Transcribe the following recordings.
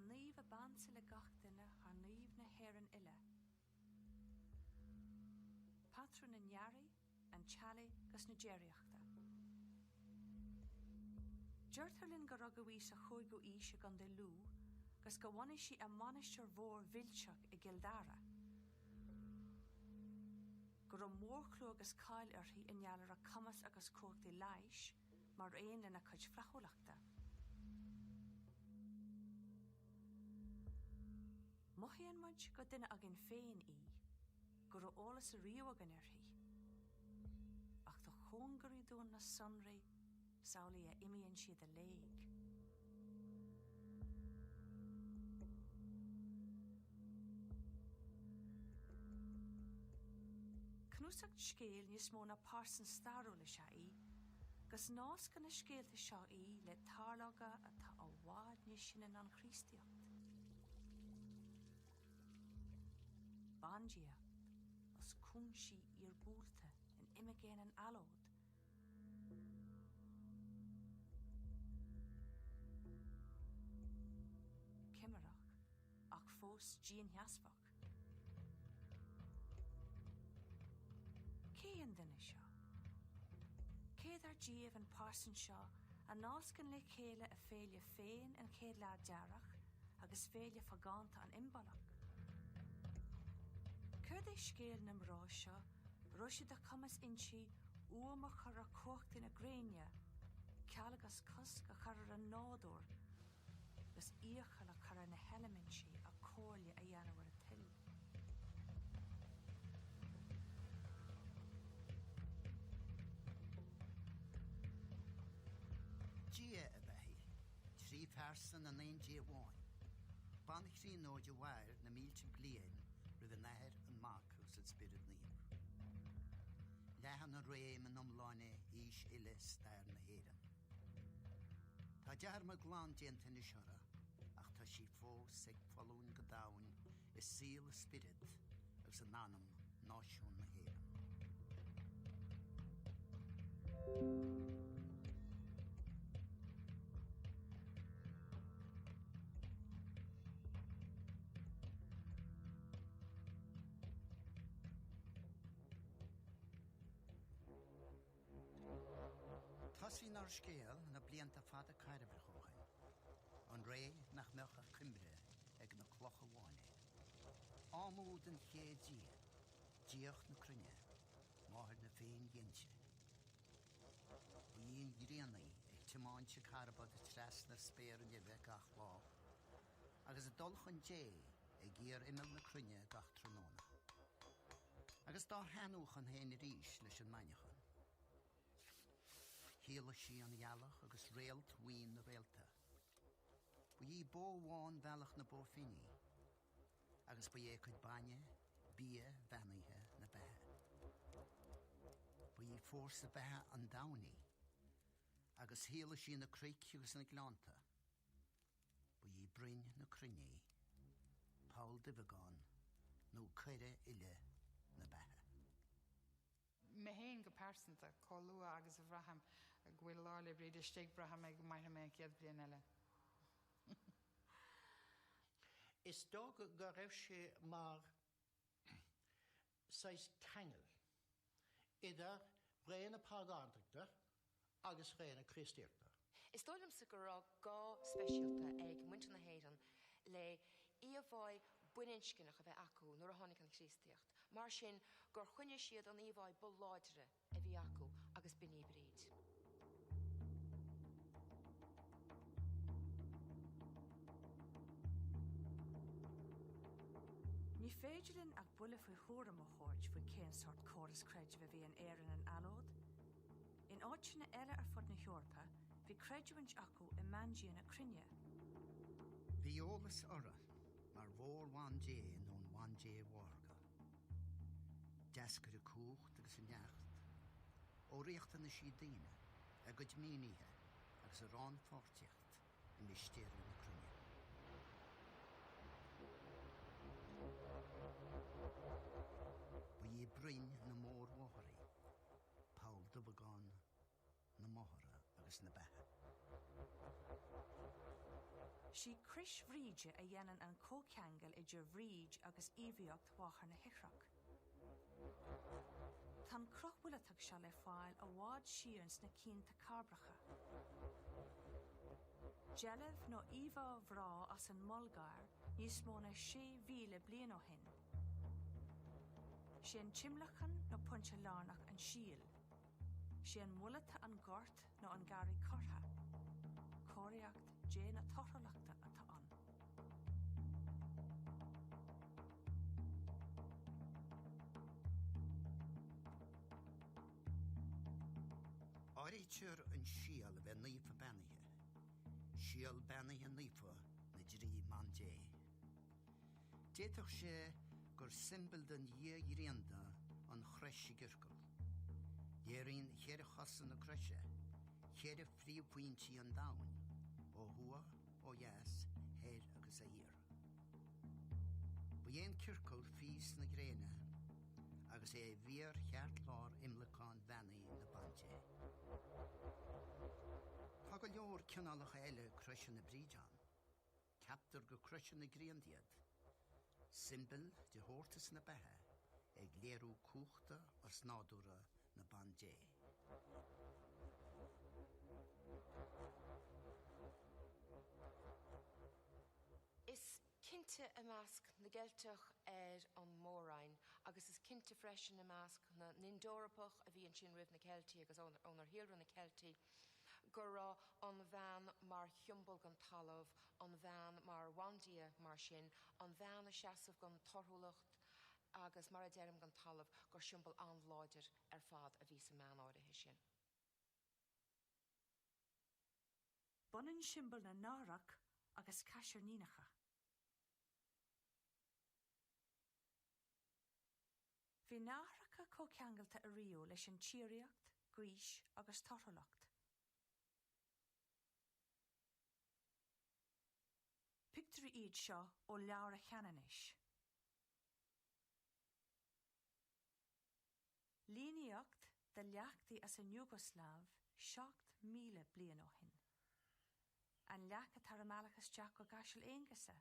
An naomh ab ansa le gach duine thar naoimh na hÉireann uile. Patrún na n-earraí, an teallaigh 'gus na déiríochta. Deirtear linn gur rugadh í sa chúigiú aois i gContae Lú 'gus gur bhunaigh sí a mainistir mhór mhillteach i gCill Dara. Go raibh mórchlú agus cáil uirthi i ngeall ar a cumas agus cumhachtaí leighis mar aon lena cuid flaithiúlachta. Mothaíonn muid gur duine againn féin í, go raibh eolas ariamh againn uirthi. Ach dá chóngaraí dúinn na sonraí, is amhlaidh a imíonn siad i léig. Cnuasach scéil níos mó ná pearsan stairiúil is ea í, 'gus nascann na scéalta seo í le tarlóga atá i bhfad níos sine ná an Chríostaíocht. Bandiacht as cúinsí iargúlta in imigéin an allód. Cimireach, ach fós diansheasmhach. Cé an duine seo? Cé dar díobh an pearsan seo a nascann le chéile a féile féin an chéad lá d'earrach agus féile phagánta an Imbolc? Céard é scéal na mná seo a raibh sé de chumas inti uaim a chur ar chumhachtaí na gréine, ceal agus cosc a chur ar an nádúr, agus iachall a chur ar na heilimintí a comhairle a dhéanamh ar a toil. Dia ab ea í, trí phearsa in aon Dia amháin, Banthríonóid a mhair na mílte bliain roimh an Athair, an Mac agus an Spiorad Naomh. Leathann a réim in iomláine aois uile stair na hÉireann. Tá dearmad glan déanta anois uirthi ach tá sí fós ag foluain go domhain i saol, i spiorad agus in anam náisiún na hÉireann. Tosaíonn ár scéal na blianta fada cairbreach ó shin, an ré nach mbeadh ach coimre ag na clocha amháin air. Am úd an chéad Dia, Diacht na cruinne, máthair na féinghinte. Ba í an ghrian í ag tiomáint a carbad trasna spéir neimhe gach lá, agus ag dul chun Dé ag iar-imeall na cruinne gach tráthnóna. Agus dá hathnuachan féin arís leis an maidneachan. Shíothlaigh sí an ghealach agus réaltbhuíon na réalta. Ba í bó bhán bhealach na Bó Finne í, agus ba é a cuid bainne bia beannaithe na beatha. Ba í fórsa beatha an domhain í, agus shíothlaigh sí na cnoic agus na gleannta. Ba í broinn na cruinne í, poll duibheagán nó coire uile na beatha. Mé féin go pearsanta, chomh luath agus a bhraithim go bhfuil Lá 'le Bríde istigh, braithim é go mairfidh mé an chéad bhliain eile. Is dócha go raibh sé mar saghas ceangal idir ré na págántachta agus ré na Críostaíochta. Is dóigh liomsa go raibh gá speisialta ag muintir na hÉireann le íomhá baininscneach a bheith acu nuair a tháinig an Chríostaíocht, mar sin gur choinnigh siad an íomhá ba láidre a bhí acu agus b'in í Bríd. Ní féidir linn ach buille faoi thuairim a thabhairt faoi cén sórt córas creidimh a bhí in Éirinn an allód. In áiteanna eile ar fud na hEorpa, bhí creidiúint acu i mbandia na cruinne. Bhí eolas uirthi mar mhór-bhandé nó an bhandé mhórga. D'eascair a cumhacht agus a neart ó riachtanaisí daoine, a gcuid mínithe agus a rannpháirtíocht i mistéirí na cruinne. Ba í broinn na mórmháthar í, poll duibheagán na máthara agus na beatha. Sí Crois Bhríde a dhéanann an comhcheangal idir Bhríd agus íomhaíocht Mháthair na hIthreach. Tá an cruth muileatach seo le fáil i bhfad siar ins na cianta cairbreacha. Deilbh nó íomhá bhreá as an mBulgáir níos mó ná 6,000 bliain ó shin. Sé an t-imleacán nó pointe lárnach an síol. Sé an muileata an gort nó an garraí cortha. Comharthaíocht Dé na torthúlachta atá ann. Áirítear an síol a bheith naofa beannaithe, síol beannaithe naofa na dtrí mBandé. D'fhéadfadh sé gur siombail den dhia ghrianda an chrois i gciorcal. Léiríonn cheithre chosa na croise cheithre phríomhphointí an domhain, ó thuaidh, ó dheas, thoir agus thiar. Ba é an ciorcal fís na gréine agus é i bhfíor-cheartlár imleacáin bheannaithe na Bandé. Tá go leor cineálacha eile croiseanna Bríde ann. Ceaptar gur croiseanna grianda iad, siombail de thabhartas na beatha ag léiriú cumhachta osnádúrtha na Bandé. Is cinnte i measc na gCeilteach ar an Mór-Roinn agus is cinnte freisin i measc na nInd-Eorpach a bhí ansin roimh na Ceiltigh agus ónar shíolraigh na Ceiltigh, go raibh an bhean mar shiombail den talamh, an bhean mar bhandia mar sin, an bhean ag seasamh don torthúlacht agus mar a deirim don talamh, gur siombail an-láidir ar fad a bhí sa mbean áirithe sin. Baineann siombail na nathrach agus caisirníneacha. Bhí nathracha comhcheangailte ariamh leis an tsíoraíocht, gaois agus torthúlacht. Pictiúirí iad seo ó Leabhar Cheanannais. Líníocht de leachtaí as an Iúgoslaiv 7,000 bliain ó shin. An leac atá ar an mbealach isteach go gCaiseal Aonghusa.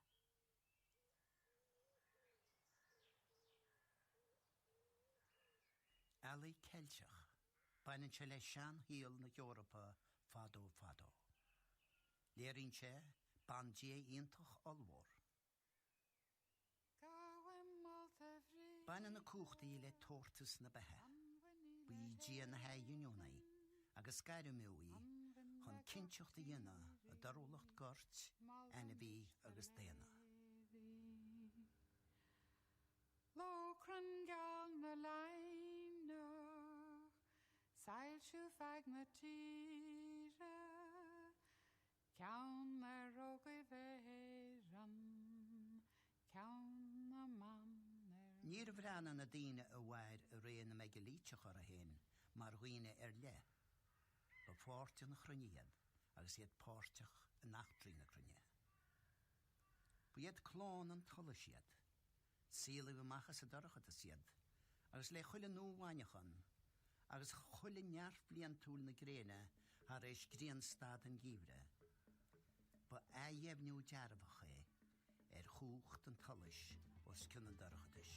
Ealaí Ceilteach, baineann sé le seanshaol na hEorpa fadó fadó. Léiríonn sé bandia iontach ollmhór. Baineann a cumhachtaí le tabhartas na beatha. Ba í dia na hathghiniúna í agus gairmeadh í chun cinnteacht a dhéanamh i dtorthúlacht goirt, ainmhí agus daonna. Lóchrann geal na Laighneach, soilsiú feadh na tíre, Ceann ar ógaibh Éireann, ceann na mban ar. Níor bhreathnaigh na daoine a mhair i ré na meigilíteach orthu féin mar dhaoine ar leith. Ba pháirt den chruinne iad agus iad páirteach in eachtraí na cruinne. Ba iad clann an tsolais iad. Saolaíodh amach as an dorchadas iad agus le chuile nuabhainneachan agus chuile neart bhliantúil na gréine thar éis grianstad an gheimhridh, ba athdheimhniú dearfach é ar chumhacht an tsolais os cionn an dorchadais.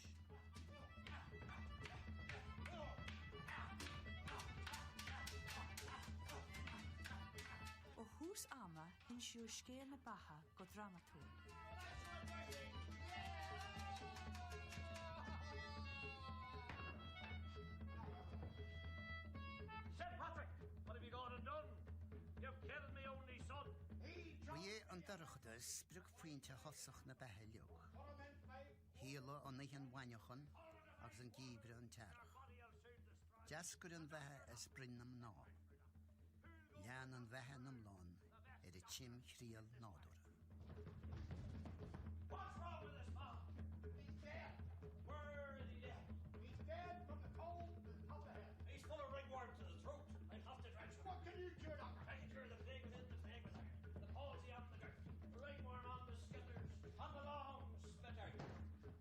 Ó thús ama, insíodh scéal na beatha go drámatúil. Saint Patrick, what have you gone and done? You've killed me only son. Ba é an dorchadas spriocphointe thosach na beatha uilig. Shíothlaigh an oíche an bhainneachan agus an geimhreadh an t-earrach. D'eascair an bheatha as broinn na mná. Lean an bheatha in iomlán ar a timthriall nádúrtha. What's wrong with this man? He's dead. Where is he dead? He's dead from the cold to the top of the head. He's full of ringworm to the throat. I'll have to drench him. What can you cure, doctor? I can cure the plague within, the plague without, the palsy and the gout, the ringworm and the skitters, and the long spitter.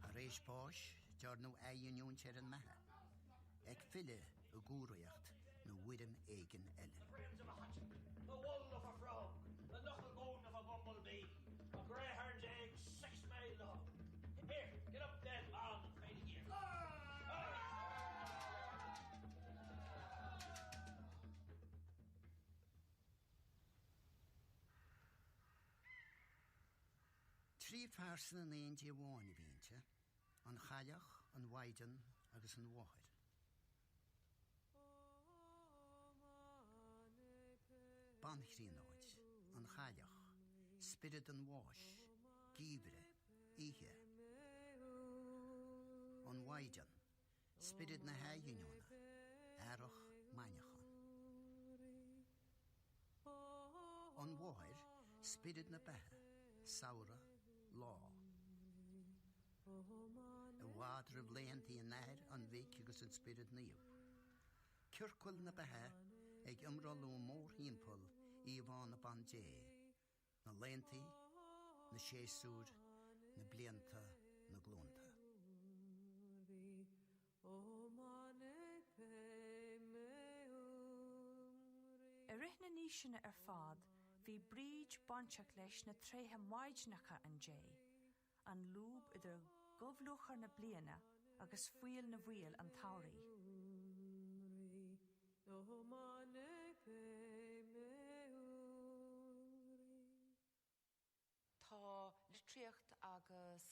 Tar éis báis, dearnadh athghiniúint ar an mbeatha, ag filleadh i gcumraíocht nó bhfoirm éigin eile. The brains of a hatchet, the wool of a frog, the knuckle bone of a bumblebee. Trí phearsa in aon Dia amháin a bhí inti, an Chailleach, an Mhaighdean agus an Mháthair. Bantríonóid, an Chailleach, Spiorad an Bháis, Geimhreadh, Oíche. An Mhaighdean, Spiorad na hAthghiniúna, Earrach, Maidneachan. An Mháthair, Spiorad na Beatha, Samhradh, Lá. I bhfad roimh laethanta an Athar, an Mhic agus an Spioraid Naomh. Ciorcal na beatha ag iomrallú mórthimpeall íomhá na Bandé, na laethanta, na séasúir, na blianta, na glúnta. I rith na n-aoiseanna ar fad bhí Bríd bainteach leis na tréithe maighdneacha an Dé, an lúb idir dhubhlúthchar na bliana agus fuíoll na bhfuíoll an tsamhraidh. Tá litríocht agus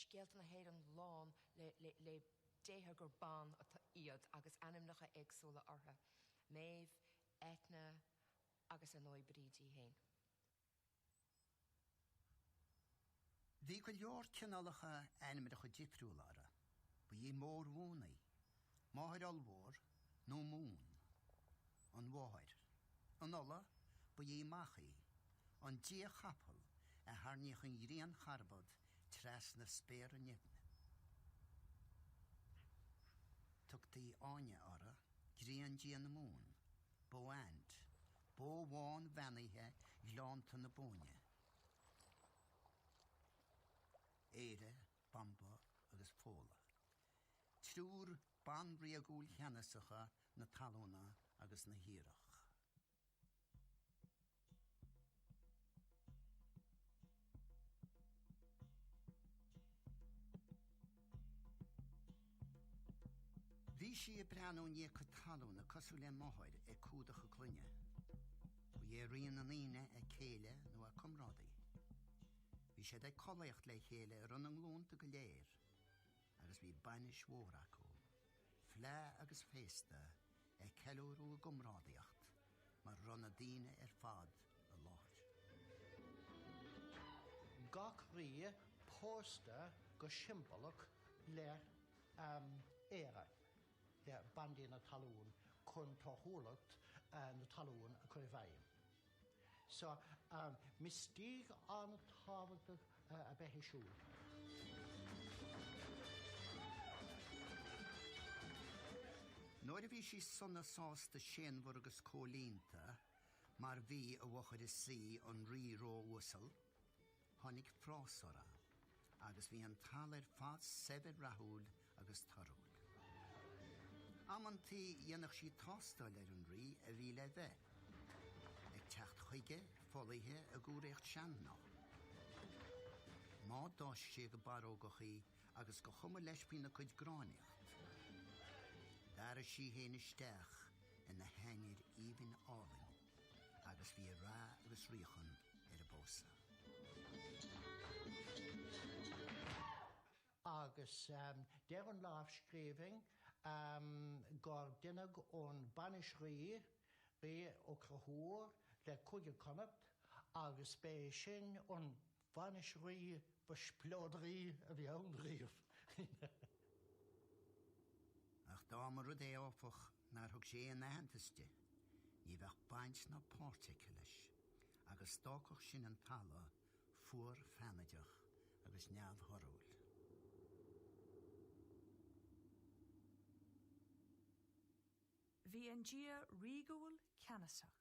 scéalta na hÉireann lán le déithe gur ban iad agus ainmneacha éagsúla orthu, Méabh, Eithne agus ar ndóigh Bríd í féin. Bhí go leor cineálacha ainmneacha difriúla uirthi. Ba í Mór Mhumhan í, Máthair Ollmhór nó Mumhan, an Mháthair. In Ulaidh, ba í Macha í, an dia chapall a tharraingíodh an ghriancharbad trasna spéartha neimhne. Tugtaí Áine uirthi, griandia na Mumhan. Boand, bó bhán bheannaithe Ghleannta na Bóinne, Éire, Banba agus Fódhla, triúr ban ríogúil cheannasacha na talúna agus na hithreach. Bhí sí ag breathnú i ndiaidh a cuid talúna cosúil le máthair ag cumhdach a clainne. Ba é Rí na ndaoine a céile nó a comrádaí. Bhí siad ag collaíocht le chéile i rith na nglúnta go léir agus bhí bainis mhór acu, fleá agus féasta ag ceiliúradh a gcomrádaíocht mar a raibh na daoine ar fad i láthair. Gach rí pósta go siombalach le Éire, le bandia na talún, chun torthúlacht na talún a chur i bhfeidhm. So, mistéir an-tábhachtach ab ea í siúd. Nuair a bhí sí sona sásta séanmhar agus comhlíonta mar bhí i bhfochair a saoi an rí ró-uasal, tháinig fás uirthi agus bhí an talamh ar fad saibhir rathúil agus torthúil. Amantaí dhéanadh sí tástáil ar an rí a bhí le bheith, ag teacht chuige folaithe i gcumhraíocht seanmhná. Má d'fháisc sé go barrógach í agus go chuma leis faoina cuid gráinneacht, d'athraigh sí féin isteach ina hainnir aoibhinn álainn agus bhí rath agus ríochan ar an bpósadh. Agus deir an lámhscríbhinn gur deineadh an bainis rí, rí Ó Conchúir le Cúige Connacht agus b'é sin an bhainis rí ba spleodraí a bhí ann riamh. Ach dá mba rud é, áfach, nár thug sé aon aitheantas di, ní bheadh baint ná páirt aici leis, agus d'fhágfadh sin an talamh fuar feannaideach agus neamhthorthúil. Bhí an dia ríogúil ceannasach.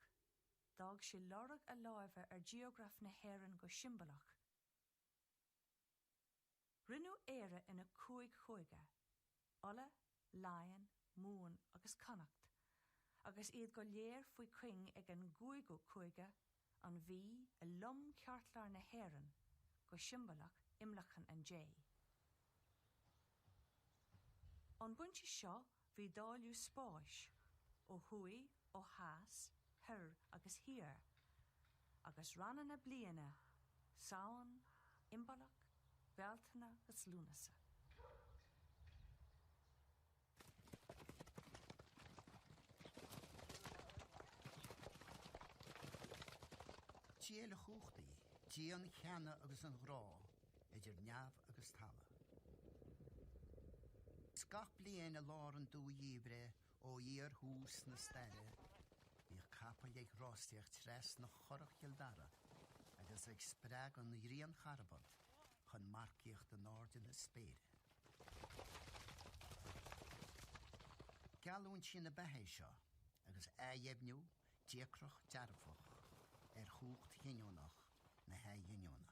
D'fhág sé lorg a láimhe ar gheograif na hÉireann go siombalach. Rinneadh Éire ina cúig chúige, Uladh, Laighean, Mumhan agus Connacht, agus iad go léir faoi chuing ag an gcúigiú cúige, an Mhí, i lom-cheartlár na hÉireann, go siombalach imleacan an Dé. Ón bpointe seo bhí dáileadh spáis, ó thuaidh, ó theas, thoir agus thiar, agus ranna na bliana, Samhain, Imbolc, Bealtaine agus Lúnasa. Dia uilechumhachtaí, Dia an cheana agus an ghrá idir neamh agus talamh. 'S gach bliain i lár an dúgheimhridh ó fhíor-thús na staire, bhíodh capaill ag rásaíocht trasna Churrach Chill Dara agus ag spreagadh an ghriancharbad chun marcaíocht in airde na spéire. Geallúint na beatha é seo agus athdheimhniú díocrach dearfach ar chumhacht chinniúnach na hathghiniúna.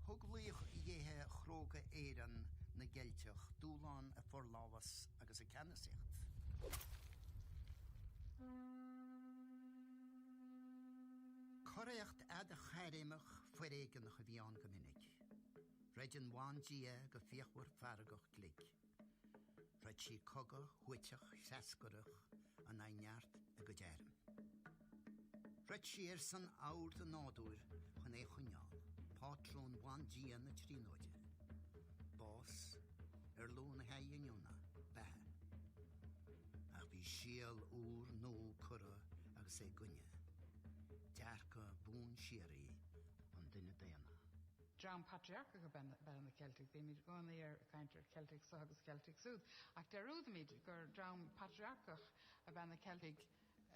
Thug laoch-dhéithe chróga Éireann na gCeilteach dúshlán a forlámhas agus a ceannasaíocht. Coraíocht fhada chaithréimeach foréigeanach a bhí ann go minic. Throid an bhandia go fíochmhar feargach glic. Throid sí cogadh shuaiteach threascarach in aghaidh neart a gcuid airm. Throid sí ar son ord an nádúir chun é a choinneáil, pátrún bhandia na Tríonóide. Bás, uirliú na hathghiniúna, beatha. Ach bhí síol úr nua curtha agus é i gcoinne dearcadh buan síoraí an duine daonna. Dream patrarcach ab ea na Ceiltigh. Bímid i gcónaí ag caint ar Cheiltigh seo agus Ceiltigh siúd, ach dearúdaimid gur dream patrarcach ab ea na Ceiltigh,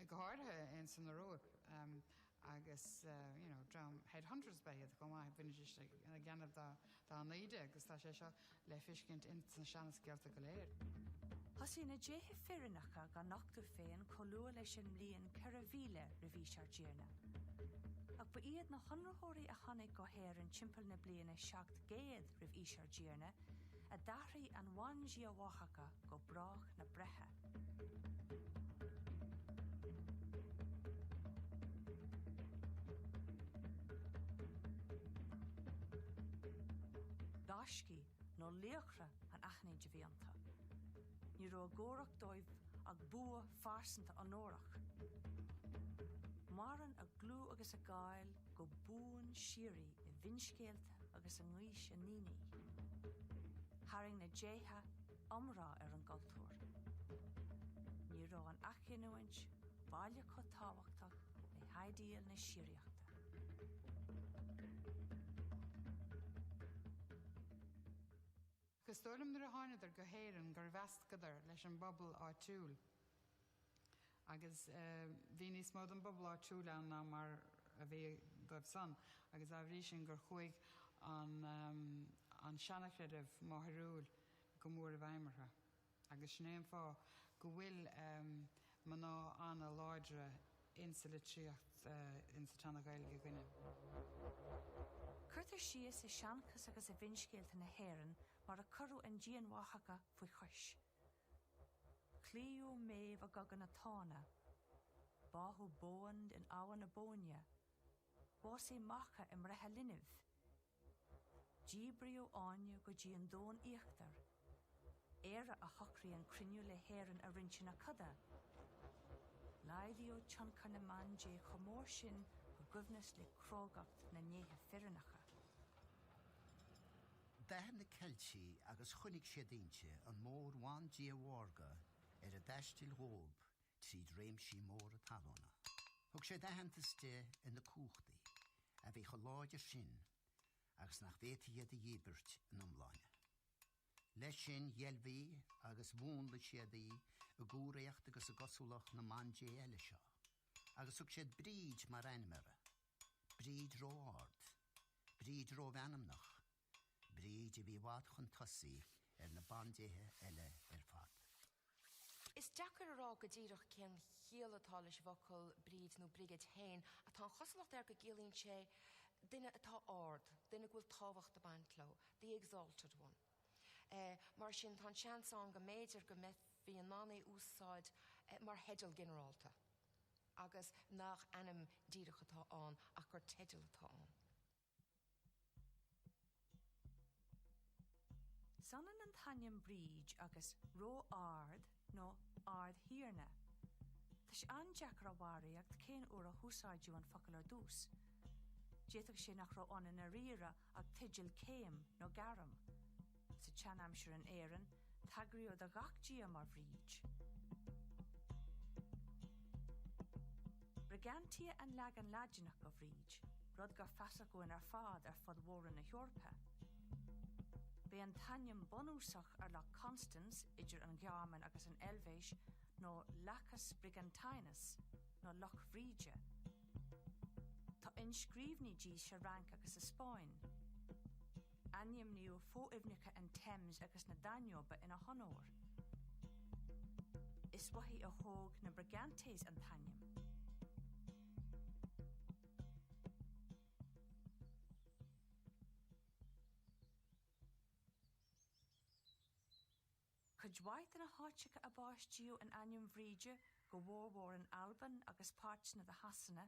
go háirithe ins an Eoraip, agus you know dream headhunters ab ea iad chomh maith, bhídís ag déanamh dá n-aoide agus tá sé seo le feiscint ins na seanscéalta go léir. Thosaigh na déithe fireannacha dá nochtadh féin chomh luath leis an mbliain 4000 roimh aois ár dTiarna. Ach ba iad na hionraitheoirí a tháinig go hÉirinn timpeall na bliana 700 roimh aois ár dTiarna a d'athraigh an bhandia Mhacha go brách na breithe. Gaiscígh nó laochra anaithnid a bhí iontu. Ní raibh i gcomhrac dóibh ach bua phearsanta onórach. Maireann a gclú agus a gcáil go buan síoraí i bhfinscéalta agus i ngaois a ndaoine. Tharraing na déithe iomrá ar an gcultúr. Ní raibh an athghiniúint baileach chomh tábhachtach le hidéal na síoraíochta. Is dóigh liom nuair a thánadar go hÉirinn gur mheascadar leis an bpobal áitiúil agus bhí níos mó den bpobal áitiúil ann ná mar a bhí dóibh san agus dá bhrí sin gur chuaigh an an seanchreideamh máithriúil go mór i bhfeidhm orthu. Agus sin é an fáth go bhfuil mná ana-láidre insa litríocht insa tSeana-Ghaeilge againne. Cuirtear síos i seanchas agus i bhfinscéalta na hÉireann mar a cuireadh an Dian Mhacha faoi chois. Cloíodh Méabh i gCogadh na Tána, báthadh Boand in Abhainn na Bóinne, bhásaigh Macha i mbreith a linbh, Díbríodh Áine go dtí an domhan íochtair. Éire a shocraigh an cruinniú le hÉirinn a roinnt ina coda. Laghdaíodh tionchar na mban-dé chomh mór sin i gcoibhneas le crógacht na ndéithe fireannacha. D'aithin na Ceiltigh agus choinnigh siad inti an mór-bhandia mhórga ar a dtaistil dhóibh tríd réimsí móra talúna. Thug siad aitheantas di ina cumhachtaí, a bhí chomh láidir sin agus nach bhféadfaí iad a dhíbirt ina iomláine. Leis sin, dheilbhigh agus mhúnlaigh siad í i gcumhraíocht agus i gcosúlacht na mbandéithe eile seo, agus thug siad Bríd mar ainm uirthi, Bríd ró-ard, Bríd rómheanmnach, Bríd a bhí i bhfad chun tosaigh ar na bandéithe eile ar fad. Is deacair a rá go díreach cén chiall atá leis an bhfocal Bríd nó Brigid féin, ach tá an chosúlacht air go gciallaíonn sé duine atá ard, duine go bhfuil tábhacht ag baint leo, the exalted one. Mar sin, tá an seans ann go mb'fhéidir go mbeifí in ann é a úsáid mar theideal ginearálta, agus nach ainm díreach atá ann ach gur teideal atá ann. Is ionann an t-ainm Bríd agus Ró-Ard nó Ardthiarna. Tá sé an-deacair a bharraíocht cén uair a húsáideadh an focal ar dtús. D'fhéadfadh sé nach raibh ann i ndáiríre ach teideal céim nó gairm. Sa tseanaimsir in Éirinn, tagraíodh do ghach dia mar Bhríd. Brigantia an leagan Laidineach de Bhríd, rud gur feasach dhúinn ar fad ar fud mhór-roinn na hEorpa. B'é an t-ainm bunúsach ar Loch Constance idir an Ghearmáin agus an Eilvéis ná Lacus Brigantinus, nó Loch Bhríde. Tá inscríbhinní di sa Fhrainc agus sa Spáinn. Ainmníodh fo-aibhneacha an Thames agus na Danóibe ina honóir. Is uaithi a thóg na Brigantes an t-ainm. Cuid mhaith de na háiteacha a báistíodh in ainm Bhríde, go mórmhór in Albain agus páirteanna de Shasana,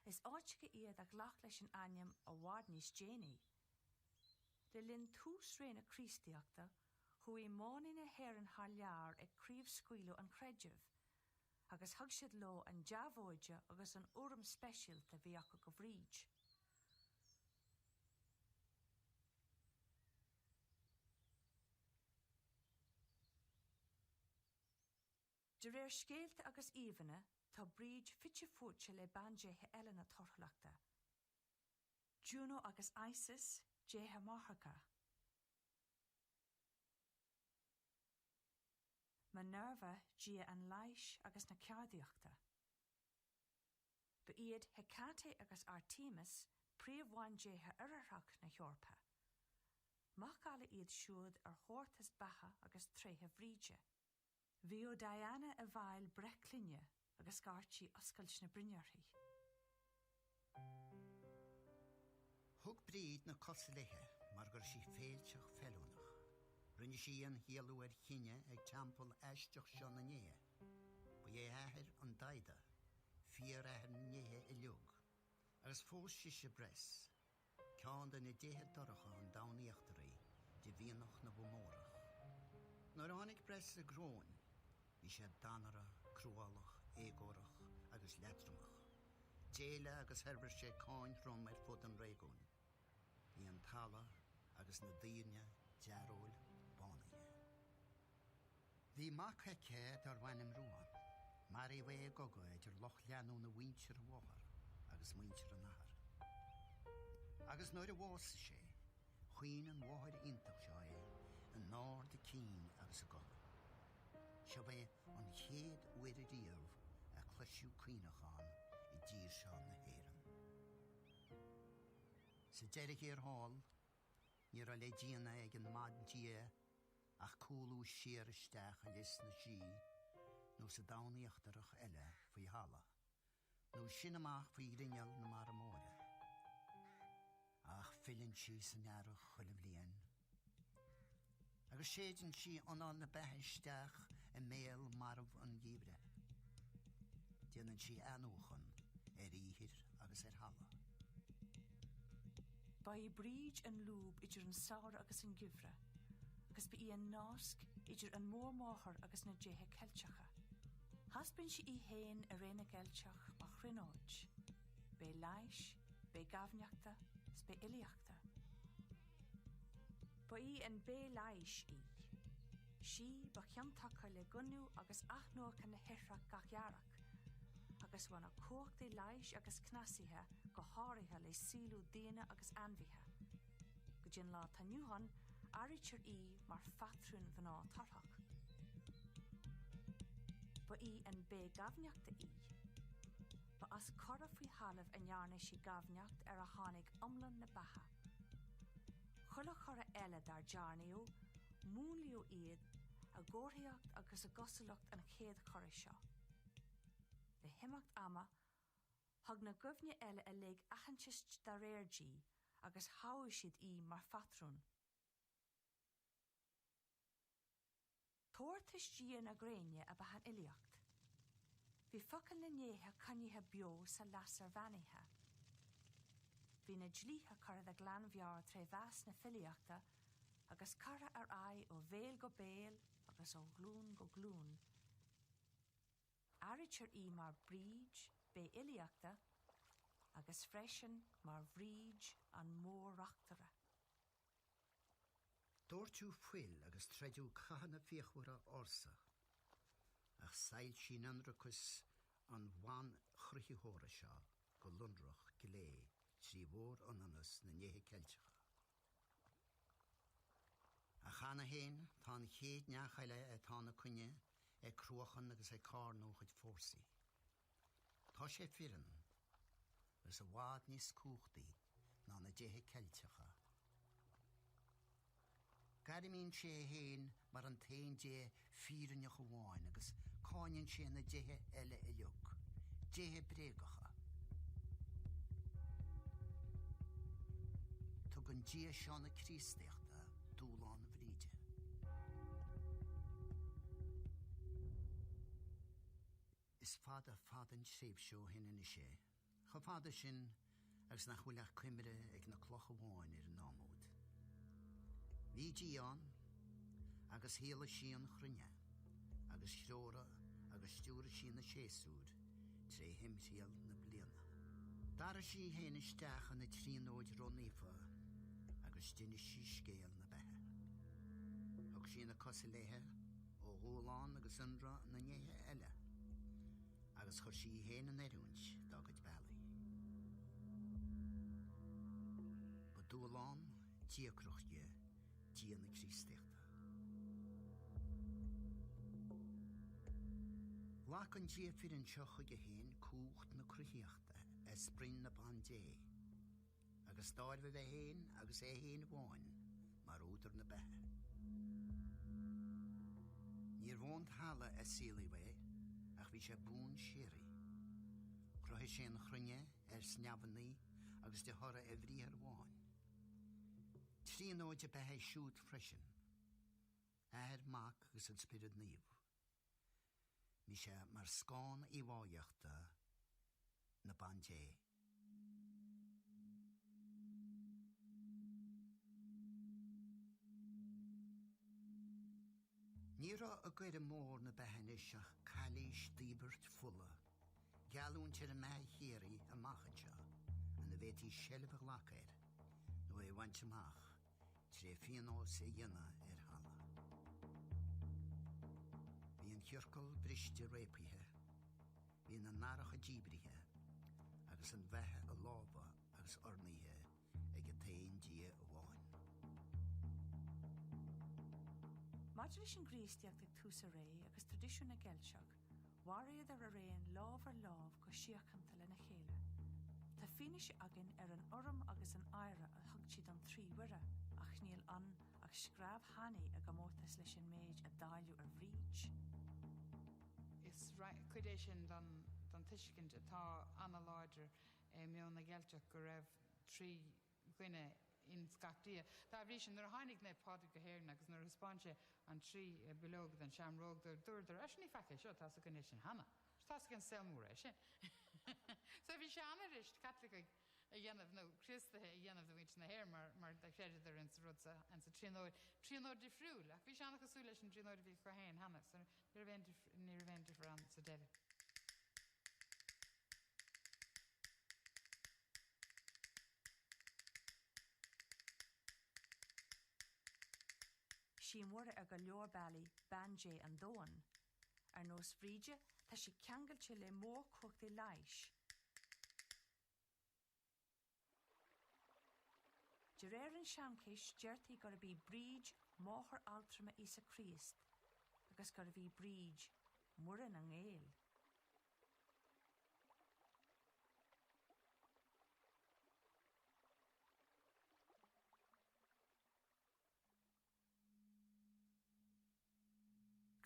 is áiteacha iad a ghlac leis an ainm i bhfad níos déanaí. Le linn tús ré na Críostaíochta, chuaigh manaigh na hÉireann thar lear ag craobhscaoileadh an chreidimh, agus thug siad leo an deabhóid agus an urraim speisialta a bhí acu do Bhríd. De réir scéalta agus íomhánna, tá Bríd fite fuaite le bandéithe eile na torthúlachta, Juno agus Isis, déithe máithreacha. Minerva, dia an leighis agus na ceardaíochta. Ba iad Hecate agus Artemis príomh-bhandéithe oirthearach na hEorpa. Macalla iad siúd ar thabhartas beatha agus tréithe Bhríde. Bhíodh Diana i bhfeighil breith clainne agus gairtí oscailt na broinne uirthi. Thug Bríd na cosa léithe mar go raibh sí féilteach feiliúnach. Rinne sí imdhíolú ar chine ag teampall aisteach seo na ndéithe. Ba é a athair an Daghda, fíor-athair na ndéithe uilig, agus phós sise Bres, ceann de na déithe dorcha an domhain íochtaraigh, de mhianach na bhFomórach. Nuair a tháinig Bres i gcróin, bhí sé danartha, cruálach, éagórach agus leatromach. D'éiligh agus thoirbhir sé cáin throm ar fud an réigiúin. Bhí an talamh agus na daoine dearóil bánaithe. Bhí mac aici darbh ainm Ruán. Maraíodh é i gcogadh idir lucht leanúna mhuintir a mháthar agus muintir an athar. Agus nuair a bhásaigh sé, chaoin an mháthair iontach seo é in ard a cinn agus a gutha. Seo é an chéad uair ariamh a cloiseadh caoineachán i dtír seo na hÉireann. Sa deireadh thiar thall, ní raibh le déanamh ag an mbandia ach cúlú siar isteach i Lios na Sí nó sa domhan íochtarach eile faoi thalamh, nó sin amach faoi ghrinneall na mara móire. Ach filleann sí san earrach chuile bhliain, agus séideann sí anáil na beatha isteach i mbéal marbh an gheimhridh. Déanann sí athnuachan ar ithir agus ar thalamh. Ba í Bríd an lúb idir an samhradh agus an geimhreadh, agus ba í an nasc idir an Mhórmháthair agus na déithe Ceilteacha. Thaispeáin sí í féin i ré na gCeilteach mar thríonóid, bé leighis, bé gaibhneachta 's bé fhilíochta. Ba í an bé leighis í. Sí ba chiontacha le gaineamh agus athnuachan na hithreach gach earrach. agus bhain a cumhachtaí leighis agus cneasaithe go háirithe le saolú daoine agus ainmhithe. Go dtí an lá atá inniu ann, áirítear í mar phatrún mhná torthach. Ba í an bé gaibhneachta í. Ba as cora faoi thalamh a ndearna sí gaibhneacht ar a tháinig iomlán na beatha. Chuile chora eile dár dearnaíodh, múnlaíodh iad i gcomharthaíocht agus i gcosúlacht an chéad chora seo. Le himeacht ama, thug na gaibhne eile uilig aitheantas dá réir di agus thogh siad í mar phatrún. Tabhartas Dhia na gréine ab ea an fhilíocht. Bhí focail na ndéithe coinnithe beo sa lasair bheannaithe. Bhí na dlíthe curtha de ghlanmheabhair tré mheas na filíochta. Agus curtha ar aghaidh ó bhéal go béal agus ó ghlúin go glúin. Áirítear í mar Bríd, Bé Fhilíochta, agus freisin mar Bhríd an Mór-Reachtaire. Doirteadh fuil agus troideadh cathanna fíochmhara ársa, ach soilsíonn ionracas an bhanchruthaitheora seo go lonrach glé trí mhór-ionannas na ndéithe Ceilteacha. Ach cheana féin tá an chéad neach eile atá ina coinne ag cruachan agus ag carnadh a chuid fórsaí. Tá sé fireann, agus i bhfad níos cumhachtaí ná na déithe Ceilteacha. Gairmíonn sé é féin mar an t-aon Dé fírinneach amháin agus cáineann sé na déithe eile uilig, déithe bréagacha. Tugann Dia seo na Críostaíochta dúshlán Bhríde. Is fada fada an tréimhse ó shin anois é, chomh fada sin agus nach bhfuil ach cuimhne ag na clocha amháin ar an am úd. Bhí Dia ann, agus shaolaigh sí an chruinne, agus threoraigh agus stiúraigh sí na séasúir tré thimthriall na bliana. D'athraigh sí féin isteach ina tríonóid ró-naofa agus d'inis sí scéal na beatha. Thug sí na cosa léithe ó dhúshlán agus ionradh na ndéithe eile agus chuir sí í féin in oiriúint dá gcuid bealaí. Ba dúshlán díocrach di Dia na Críostaíochta. Ghlac an Dia fireann seo chuige féin cumhacht na cruthaíochta as broinn na Bandé. agus d'áirbhigh é féin agus é féin amháin mar údar na beatha. Níorbh ón talamh a saolaíodh é, ach bhí sé buan síoraí. Chruthaigh sé an chruinne ar neamhanna agus de thoradh a bhriathair amháin. Tríonóid ab ea é siúd freisin, Athair, Mac agus an Spiorad Naomh. Bhí sé mar scáth íomháíochta na Bandé. Ní raibh i gcoire mór na beatha anois ach cailís d'íobairt fola, geallúint ar an mbeatha shíoraí amach anseo ina bhféadfaí seilbh a ghlacadh air nó é a bhaint amach tré phionós a dhéanamh ar Thalamh. Bhí an ciorcal briste réabtha, bhí na nathracha díbrithe agus an bheatha i lámha agus urnaithe ag an t-aon Dia amháin. Maidir leis an gCríostaíocht ag tús a ré agus traidisiún na gCeilteach, Mhaireadar araon lámh ar lámh go síochánta lena chéile. Tá fianaise againn ar an urraim agus an adhradh a thugtaí don Trí Mhuire, ach níl ann ach screamh thanaí i gcomórtas leis an méid a dáileadh ar Bhríd. Is cuid é sin den tuiscint atá an-láidir i meon na gCeilteach go raibh trí dhuine ins gach Dia. Dá bhrí sin, nuair a tháinig Naomh Pádraig go hÉirinn agus nuair a thaispeáin sé an trí bileog den seamróg dóibh, dúradar, Á, ní faic é seo, tá's againn é sin cheana. Tá's ag an saol mór é sin. So bhí sé an-fhuirist Caitlicigh a dhéanamh nó Críostaithe a dhéanamh de mhuintir na hÉireann mar mar do chreideadar ins an rud sa ins an tríonóid, tríonóid difriúil ach bhí sé an-chosúil leis an dtríonóid a bhí acu féin cheana so ní raibh aon ní raibh aon difear ann sa deireadh. Sí Muire ar go leor bealaí Bean Dé an domhain. Ar nós Bhríde, tá sí ceangailte le mórchumhachtaí leighis. De réir an seanchais, deirtí gurb í Bríd máthair altrama Íosa Críost agus gurbh í Bríd Muire na nGael.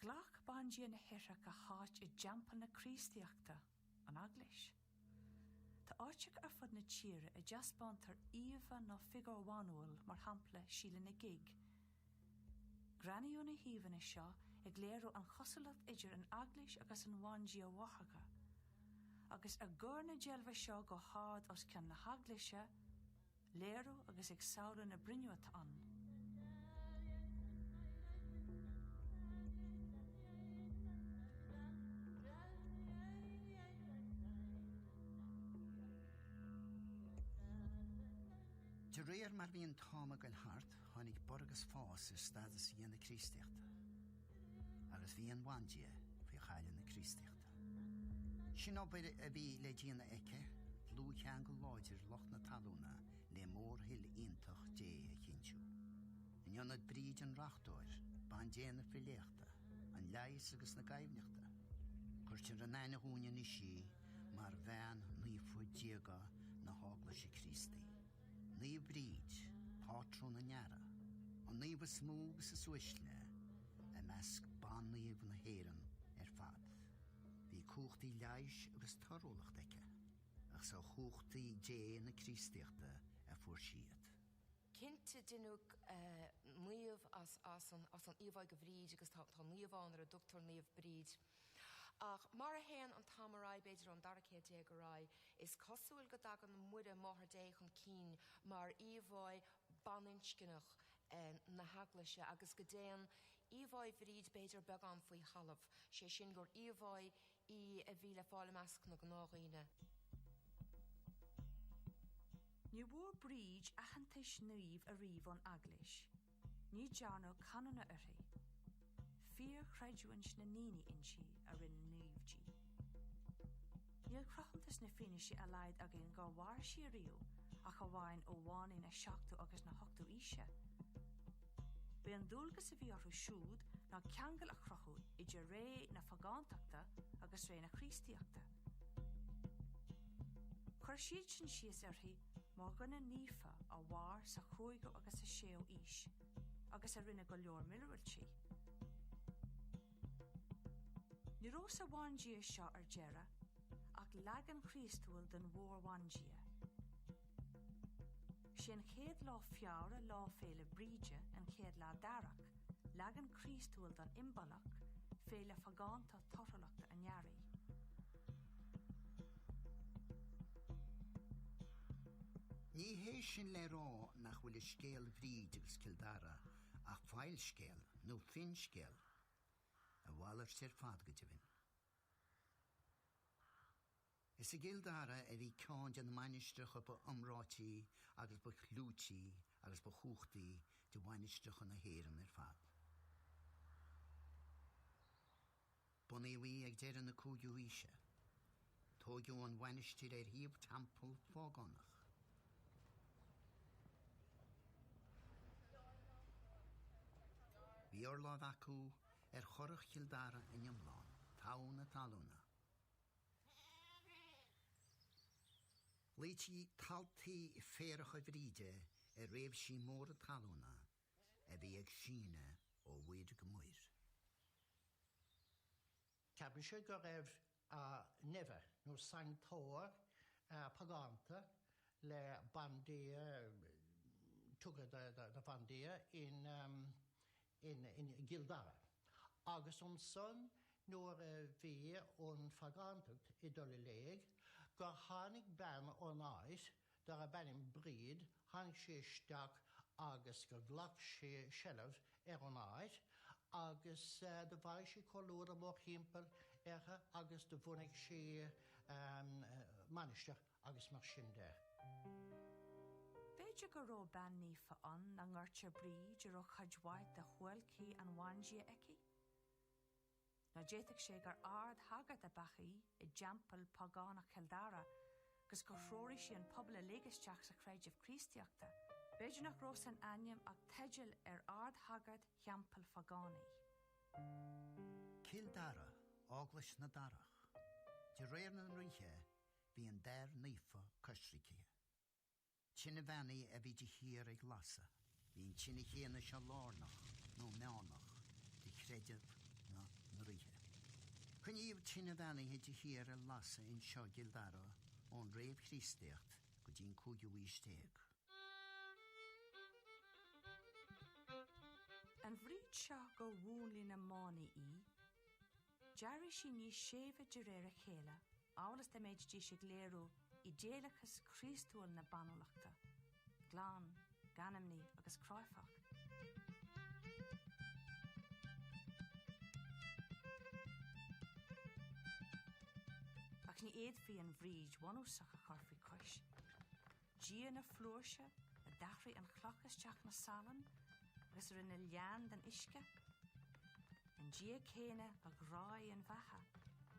Ghlac Bandia na hIthreach a háit i dteampall na Críostaíochta, an Eaglais. Tá áiteacha ar fud na tíre a dtaispeántar íomha nó figiúr bhanúil, mar shampla Síle na Gig. Greanaíodh na híomhánna seo ag léiriú an chosúlacht idir an Eaglais agus an Bhandia Mháthartha. Agus i gcur na deilbhe seo go hard os cionn na heaglaise, léiriú agus ag samhlú na broinne atá ann. réir mar bhí an t-am ag goil thart, tháinig borradh agus fás ar stádas Dhia na Críostaíochta, agus bhí an bhandia faoi chaille na Críostaíochta. Sin obair a bhí le déanamh aici, dlúthcheangal láidir lucht na talúna le mórthoil iontach Dé a chinntiú. In ionad Bríd an Reachtóir, bandé na filíochta, an leighis agus na gaibhneachta, cuirtear in aithne dhúinn anois í mar bhean naofa diaga na hEaglaise Críostaí. Naomh Bríd, pátrún na n-earradh, an naomh is mó agus is uaisle i measc ban-naoimh na hÉireann ar fad. Bhí cumhachtaí leighis agus torthúlachta aici, ach is ó chumhachtaí Dé na Críostaíochta a fuair sí iad. Cinnte deineadh naomh as an íomhá de Bhríd agus tá naomh ann ar a dtugtar Naomh Bríd. Ach mar a théann an t-am ar aghaidh, b'fhéidir ón dara céad déag ar aghaidh, is cosúil go dtagann Muire, Máthair Dé, chun cinn mar íomhá baininscneach na hEaglaise agus go dtéann íomhá Bhríd b'fhéidir beagán faoi thalamh, sé sin gur íomhá í a bhí le fáil i measc na gnáthdhaoine. Ní bhfuair Bríd aitheantas naoimh ariamh ón Eaglais. Ní dearnadh canónú uirthi. Fíorchreidiúint na ndaoine inti a rinne naomh di. Níl cruthúnas ná fianaise dá laghad againn gur mhair sí ariamh ach amháin ó mhanaigh na seachtú agus na hochtú aoise. B'é an dualgas a bhí orthu siúd ná ceangal a chruthú idir ré na phágántachta agus ré na Críostaíochta. Chuir siadsan síos uirthi mar dhuine naofa a mhair sa chúigiú agus sa séú aois agus a rinne go leor míorúiltí. Ní raibh sa bhandia seo ar deireadh ach leagan Chríostúil den mhór-bhandia. Sé an chéad lá Feabhra Lá Féile Bríde, an chéad lá d'earrach, leagan Críostúil don Imbolc, féile phagánta torthúlachta an earraigh. Ní hé sin le rá nach bhfuil i scéal Bhríd agus Cill Dara ach fabhalscéal nó finscéal. A mhalairt ar fad go deimhin. Is i gCill Dara a bhí ceann de na mainistreacha ba iomráití agus ba chlúití agus ba chumhachtaí de mhainistreacha na hÉireann ar fad. Bunaíodh í ag deireadh na cúigiú haoise. Tóigeadh an mhainistir ar shuíomh teampall phágánach. Bhí urláimh acu ar churach Chill Dara in iomlán, togha na talúna. Glaoití taltaí féaracha Bhríde ar réimsí móra talúna a bhí ag síneadh ó mhuir go muir. Ceapaimse go raibh neimhe nó sanctóir pagánta le bandia, tugtha do bhandia in in gCill Dara. Agus ansan nuair a bhí an phagántacht ag dul i léig, gur tháinig bean ón áit darb ainm Bríd, tháinig sí isteach agus gur ghlac sí seilbh ar an áit agus do bhailigh sí comhluadar mórthimpeall uirthi agus do bhunaigh sí mainistir agus mar sin de. B'fhéidir go raibh bean naofa ann dá ngairtear Bríd a raibh cuid mhaith de shuáilcí an bhandia aici. Nó d'fhéadfadh sé gur ard-shagart ab ea í i dteampall págánach Chill Dara agus gur threoraigh sí an pobal uilig isteach sa chreideamh Críostaíochta. B'fhéidir nach raibh san ainm ach teideal ar ard-shagart theampaill phágánaigh. Cill Dara, Eaglais na Darach. De réir na ndraoithe, bhí an dair naofa coisricthe. Tine bheannaithe a bhí de shíor ag lasadh. Bhí an tine chéanna seo lárnach, nó meánach, do chreideamh na ndraoithe. Coinníodh tine bheannaithe de shíor ar lasadh anseo i gCill Dara ón réamh-Chríostaíocht go dtí an cúigiú haois déag. An Bhríd seo gur mhúnlaigh na manaigh í, D'éirigh sí níos séimhe de réir a chéile, amhail is dá mbeidís ag léiriú idéalachas Críostúil na banúlachta, glan, gan imní agus cráifeach. Ach ní fhéadfaí an Bhríd bhunúsach a chur faoi chois. Dia na flúirse, a d'athraigh an chloch isteach ina salann agus a rinne leann den uisce? An Dia céanna a ghráigh an bheatha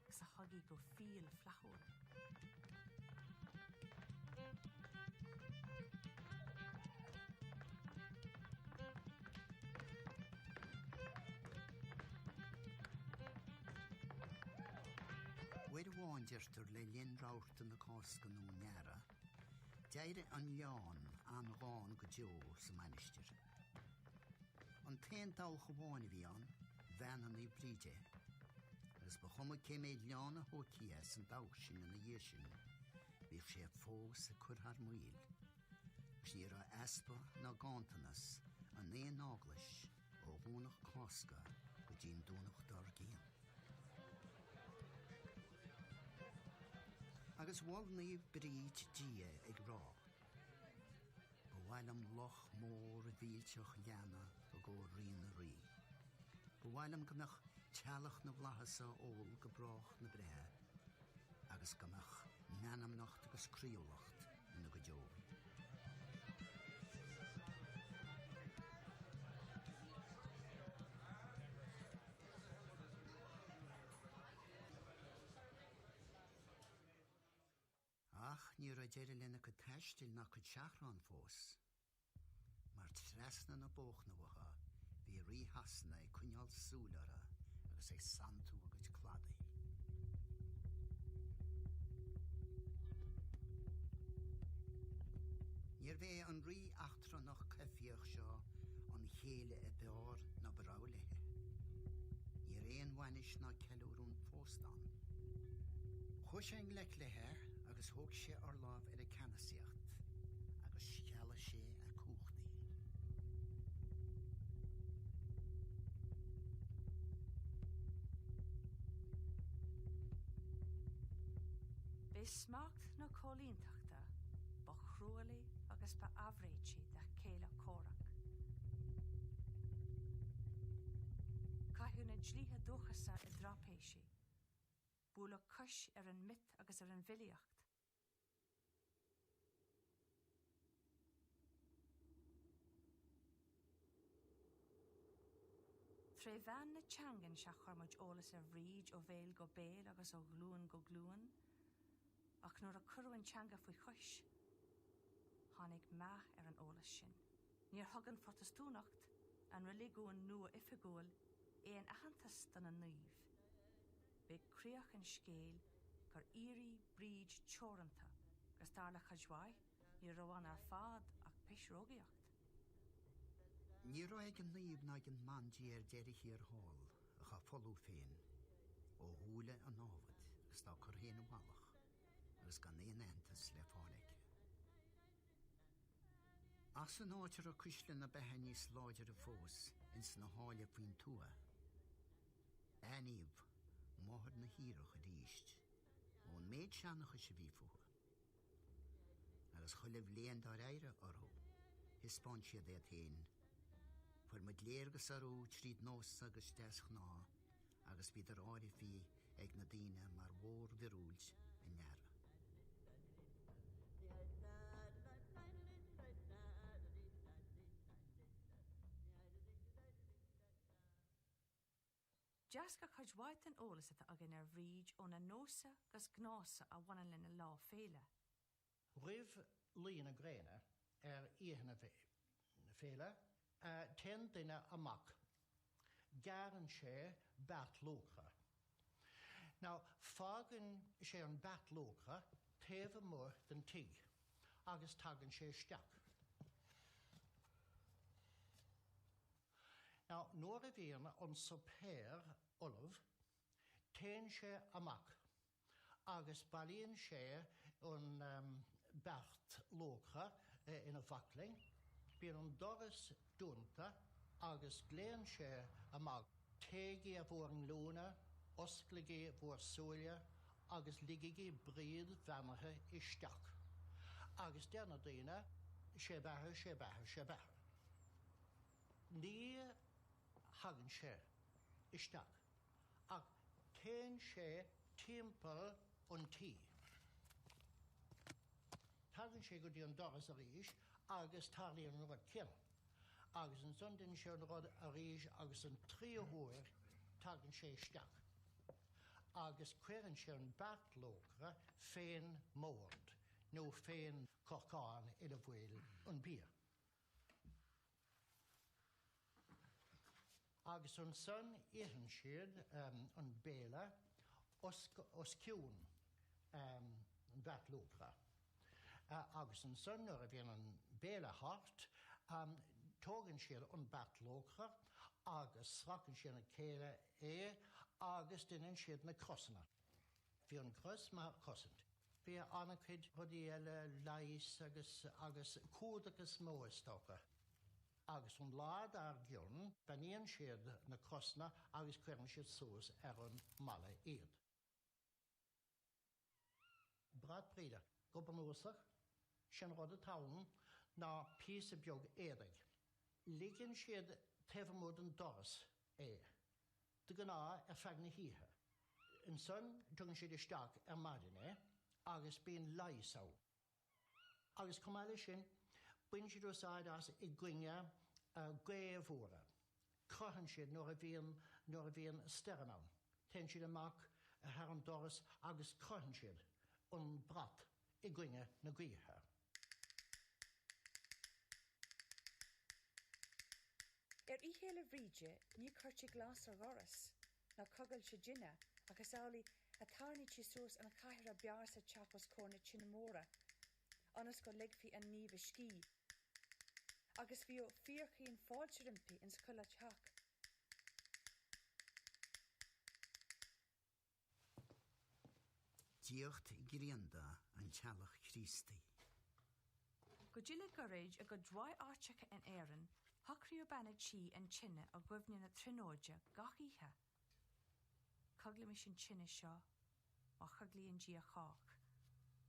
agus a thug í go fial flaithiúil. Uair amháin, deirtear, le linn rabharta na Cásca nó an Earraigh, d'éirigh an leann an-ghann go deo sa mainistir. An t-aon dabhach amháin a bhí ann, bheannaigh Naomh Bríd é, agus ba chuma cé méid leann a thógtaí as an dabhach sin ina dhiaidh sin, bhíodh sé fós ag cur thar maoil, agus ní raibh easpa ná ganntanas in aon eaglais ó Dhomhnach Cásca go dtí'n Domhnach dár gcionn. Agus mhol Naomh Bríd Dia ag rá, Ba mhaith liom loch mór mhillteach leanna i gcomhair Rí na Rí. Ba mhaith liom go mbeadh teallach na bhflaitheas á ól go brách na breithe agus go mbeadh meanmnacht agus croíúlacht ina gcuid óil. Ach ní raibh deireadh lena cuid taistil ná cuid seachrán fós, mar trasna na Bóchna uathu bhí Rí Shasana ag coinneáil súil orthu agus ag santú a gcuid cladaigh. Níorbh é an rí eachtrannach coimhthíoch seo an chéile ab fhearr ná ba rogha léi. Ní raibh aon bhainis ná ceiliúradh an phósta ann. Chuaigh sé i ngleic léi agus thóg sé urlámh ar a ceannasaíocht agus chealaigh sé a cumhachtaí. B'é smacht na coilíneachta ba chruálaí agus ba aimhréití dá chéile comhrac. Caitheadh na dlíthe dúchasacha i dtrapéisí. Buaileadh cois ar an miotas agus ar an bhfilíocht. Tré mheán na teangan sea chuir muid eolas ar Bhríd ó bhéal go béal agus ó ghlúin go glúin, ach nuair a cuireadh an teanga faoi chois, tháinig meath ar an eolas sin. Níor thug an Phrotastúnacht, an reiligiún nua oifigiúil, aon aitheantas do na naoimh. B'é críoch an scéil gur éirigh Bríd teoranta agus dar le cuid mhaith, ní raibh ann ar fad ach pisreogaíocht. Ní raibh ag an naomh ná ag an mbandia ar deireadh thiar thall ach á folú féin ó shúile a námhad agus dá cur féin i bhfalach agus gan aon aitheantas le fáil aici. Ach san áit a raibh cuisle na beatha níos láidre fós ins na háille faoin tuath, aithníodh máthair na haorach arís ón méid seanchais a bhí fúthu. Agus chuile bhliain dár oidhreadh orthu, thaispeáin siad iad féin. Fuair muid léargas orthu tríd nósa agus deasghnáth agus bhíodar áirithe ag na daoine mar mhór-mhiorúilt a ndearadh. D'eascair cuid mhaith den eolas atá againn ar Bhríd ó na nósa 'gus gnása a bhaineann lena lá féile. Roimh luí na gréine ar oíche na féile, téann duine amach. Gearrann sé beart luachra. Now, fágann sé an beart luachra taobh amuigh den tigh agus tagann sé isteach. Now, nuair a bhíonn an suipéar ullamh, téann sé amach agus bailíonn sé an beart luachra ina bhaclainn, bíonn an doras dúnta agus glaonn sé amach, Téigí ar bhur nglúine, osclaigí bhur súile agus ligigí Bríd bheannaithe isteach. Agus deir na daoine, Sé beatha, sé beatha, sé beatha. Ní thagann sé isteach ach téann sé timpeall an tí. Tagann sé go dtí an doras arís Agus tarlaíonn an rud céanna. Agus ansan déanann sé an rud arís agus an tríú huair tagann sé isteach agus cuireann sé an beart luachra fén mbord nó fén corcán ina bhfuil an bia. Agus ansan itheann siad an béile os cionn an bheart luachra. Agus ansan nuair a bhíonn an béile thart, tógann siad an beart luachra agus sracann siad le chéile é agus déanann siad na crosanna. Bhí an cros mar chosaint. Bhí an-chuid rudaí eile, leigheas agus agus cumhdach is mó is dócha. Agus an lá dár gcionn, beannaíonn siad na crosanna agus cuireann siad suas ar an mballa iad. Brat Bríde. Go bunúsach, sé'n rud atá ann ná píosa beag éadaigh. Ligeann siad taobh amuigh den doras é, de ghnáth ar feadh na hoíche. Ansan tugann siad isteach ar maidin é agus bíonn leigheas ann. Agus chomh maith leis sin, baineann siad úsáid as i gcoinne gaoth mhóra. Croitheann siad nuair a bhíonn nuair a bhíonn stoirm ann. Téann siad amach thar an doras agus croitheann siad an brat i gcoinne na gaoithe. Ar Oíche Fhéile Bhríde ní chuirtí glas ar dhoras ná coigil sa dtine ach is amhlaidh a tharraingtí suas an chathaoir ab fhearr sa teach os comhair na tine móire ionas go ligfí an naomh a scíth agus bhíodh fíorchaoin fáilte roimpi ins chuile theach. Diacht ghrianda an teallach Chríostaí. Go dtí le gairid i gcuid mhaith áiteacha in Éirinn, shocraíodh bean a' tí an tine i gcuimhne na Tríonóide gach oíche. Coiglímis an tine seo mar choiglíonn Dia chách,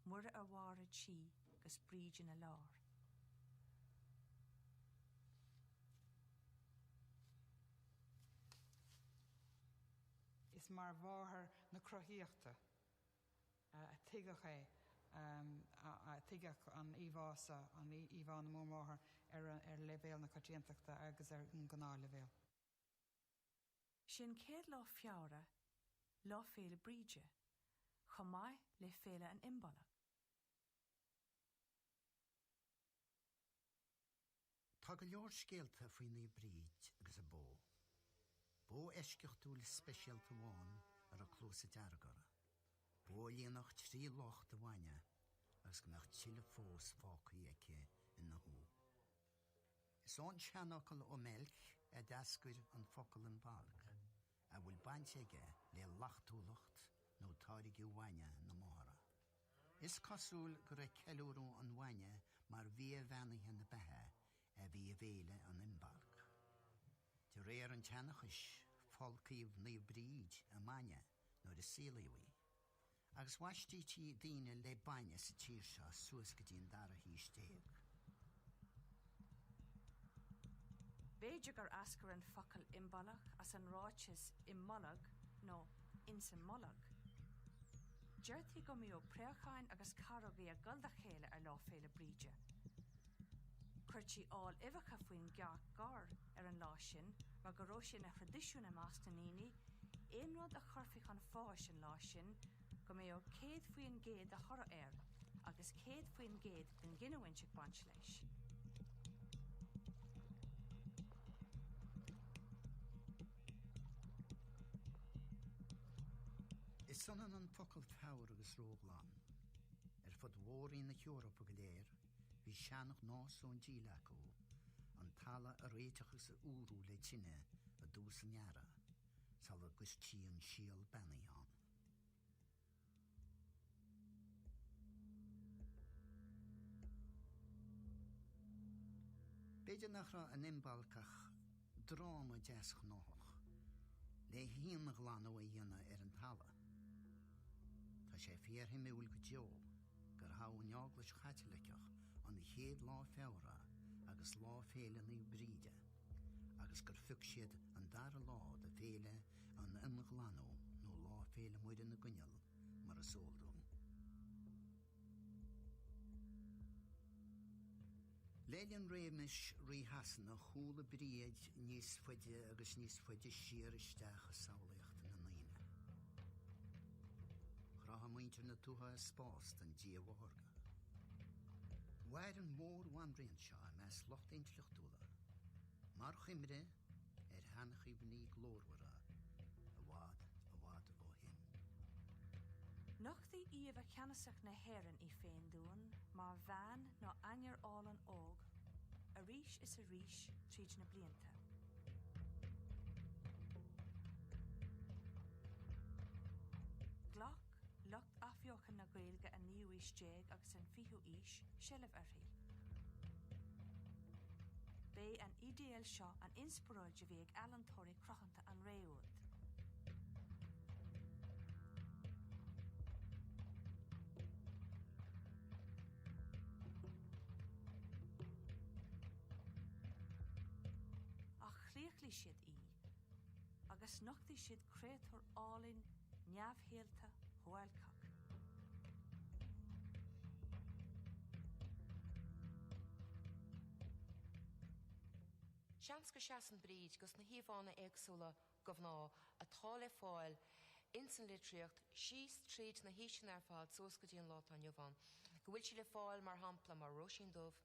Muire ar bharr a' tí 'gus Bríd ina lár. Is mar mháthair na cruthaíochta a tuigeadh é, a tuigeadh an íomhá seo, an íomhá na Mórmáthar ar leibhéal na coitiantachta agus ar an ngnáthleibhéal. Sé an chéad lá Feabhra Lá Féile Bríde, chomh maith le Féile an Imbolg. Tá go leor scéalta faoi Naomh Bríd agus a bó. Bó eisceachtúil speisialta amháin a raibh cluasa dearga uirthi. Bó a líonfadh 3 loch de bhainne agus go mbeadh tuilleadh fós fágtha aici ina hú. Is ón seanfhocal Oimelc a d'eascair an focal Imbolc, a bhfuil baint aige le lachtúlacht nó táirgeadh bhainne na máthara. Is cosúil go raibh ceiliúradh an bhainne mar bhia bheannaithe na beatha a bhí i bhféile an Imbolc. De réir an tseanchais, folcaíodh Naomh Bríd i mbainne nuair a saolaíodh í. Agus bhaistítí daoine le bainne sa tír seo suas go dtí an dara haois déag. B'fhéidir gur eascair an focal imbolc as an ráiteas i mbolg nó ins an mbolg. Deirtí go mbíodh préacháin agus carógaí ag gol dá chéile ar Lá Féile Bríde. Chuirtí ál uibheacha faoin gcearc gorr ar an lá sin mar go raibh sé ina thraidisiún i measc na ndaoine aon rud a chuirfí chun fáis an lá sin go mbeadh 100% de thoradh air agus 100% den ghiniúint ag baint leis. Is ionann an focal Feabhra agus róghlan. Ar fud mhór-roinn na hEorpa go léir, bhí seanghnás ón díle acu an talamh a réiteach agus a fhuarú le tine i dtús an earraigh, sula gcuirtí an síol beannaithe ann. B'fhéidir nach raibh in Imbolc ach dráma deasghnáthach le híonghlanadh a dhéanamh ar an talamh. Tá sé fíorshuimiúil go deo gur thogh an Eaglais Chaitliceach an chéad lá Feabhra agus Lá Féile Naomh Bríde agus gur phioc siad an dara lá do Féile an Ionghlanadh nó Lá Féile Muire na gCoinneal mar is eol dúinn. Le linn réimeas Rí Shasana chúlaigh Bríd níos faide agus níos faide siar isteach i samhlaíocht na ndaoine. Chruthaigh muintir na tuaithe spás don Dia Mhórga. Mhair an mhór-bhanríon seo i measc lucht intleachtúla mar choimre ar sheanchuimhní glórmhara i bhfad, i bhfad ó shin. Nochtaigh íomha cheannasach na hÉireann í féin dúinn mar bhean nó ainnir álainn óg arís is arís tríd na blianta. Ghlac lucht athbheochan na Gaeilge an naoú aois déag agus an fichiú aois seilbh uirthi. B'é an idéal seo an inspioráid a bhí ag ealaíontóirí cruthanta an ré úd. Ach chlaochlaigh siad í, agus nochtaigh siad créatúr álainn neamhshaolta shuáilceach. Seans go seasann Bríd dos na híomhánna éagsúla de mhná atá le fáil ins an litríocht síos tríd na haoiseanna ar fad suas go dtí an lá atá inniu ann, go bhfuil sí le fáil, mar shampla, mar Róisín Dubh,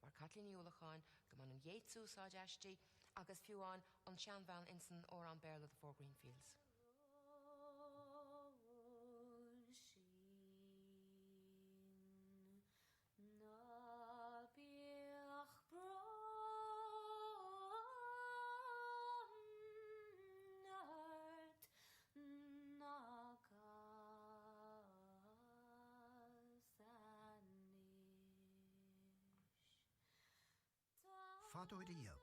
mar Caitlín Ní Uallacháin, go mbaineann Yeats úsáid aisti agus fiú amháin an seanbhean ins an amhrán Béarla The Four Green Fields. Ná bíodh brón ort ná cás anois. Fadó riamh,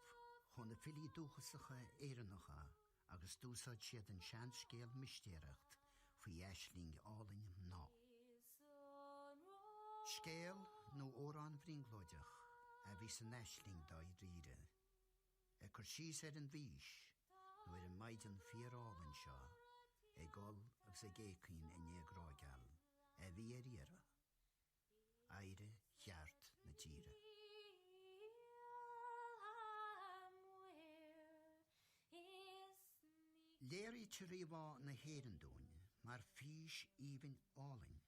chuaigh na filí dúchasacha Éireannacha agus d'úsáid siad an seanscéal mistéireacht faoi aisling álainn mná. Scéal nó amhrán bhrionglóideach a bhí san aisling dáiríre, ag cur síos ar an bhfís nó ar an maighdean fíor-álainn seo ag gol agus ag éagaoin i ndiaidh grá geal a bhí ar iarraidh. Éire cheart na tíre. Léirítear íomhá na hÉireann dúinn mar fís aoibhinn álainn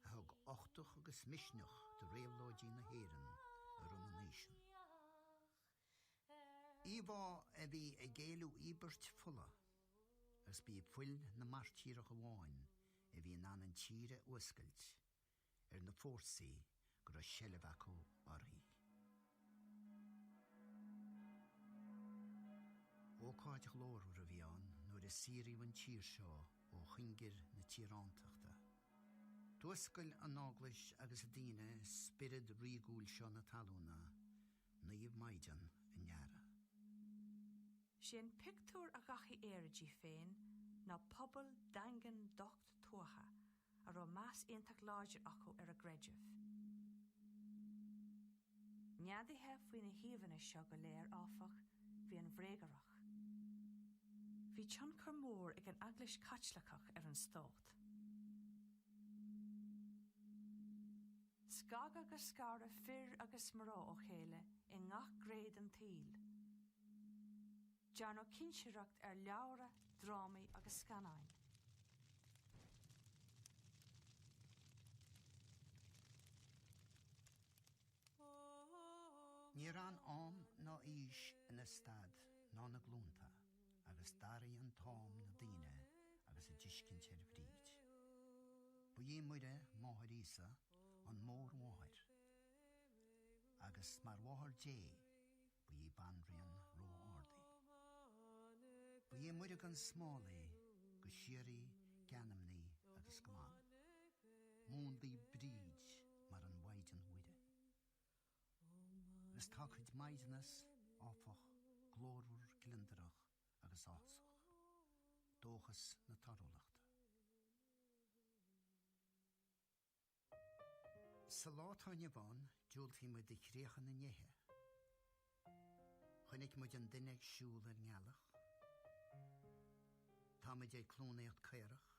a thug uchtach agus misneach do réabhlóidí na hÉireann i rith na n-aoiseanna. Íomhá a bhí ag éiliú íobairt fola agus b'í fuil na mairtíreach amháin a bhí in ann an tír a fhuascailt ar na fórsaí go raibh seilbh acu uirthi. Ócáid ghlórmhar a bhí ann nuair a saoraíodh an tír seo ó chuingir na tíorántachta. D'fhuascail an Eaglais agus a daoine spiorad ríogúil seo na talúna, Naomh Maighdean a ndeara. Sé an pictiúr a dhathaigh Éire di féin ná pobal daingean docht tuaithe a raibh meas iontach láidir acu ar a gcreideamh. Neadaithe faoi na híomhánna seo go léir, áfach, bhí an bhréagriocht. Bhí tionchar mór ag an Eaglais Chaitliceach ar an stát. Scagadh agus scaradh fir agus mná ó chéile i ngach gné den tsaoil. Dearnadh cinsireacht ar leabhra, drámaí agus scannáin. Níor fhan am ná aois ina stad ná na glúnta agus d'athraigh an t-am na daoine agus a dtuiscint ar Bhríd. Ba í Muire, máthair Íosa, an mhórmháthair agus mar mháthair Dé ba í banríon ró-ard í. Ba í Muire gan smál í go síoraí geanmnaí agus glan. Múnlaíodh Bríd mar an Mhaighdean Mhuire. Agus tá a cuid maighdeanas, áfach, glórmhar gliondarach agus áthasach. Dóchas na torthúlachta. Sa lá atá inniu ann, diúltaíonn muid do chríocha na ndéithe. Chonaic muid an duine ag siúl ar an ngealach. Tá muid ag clónaíocht caorach,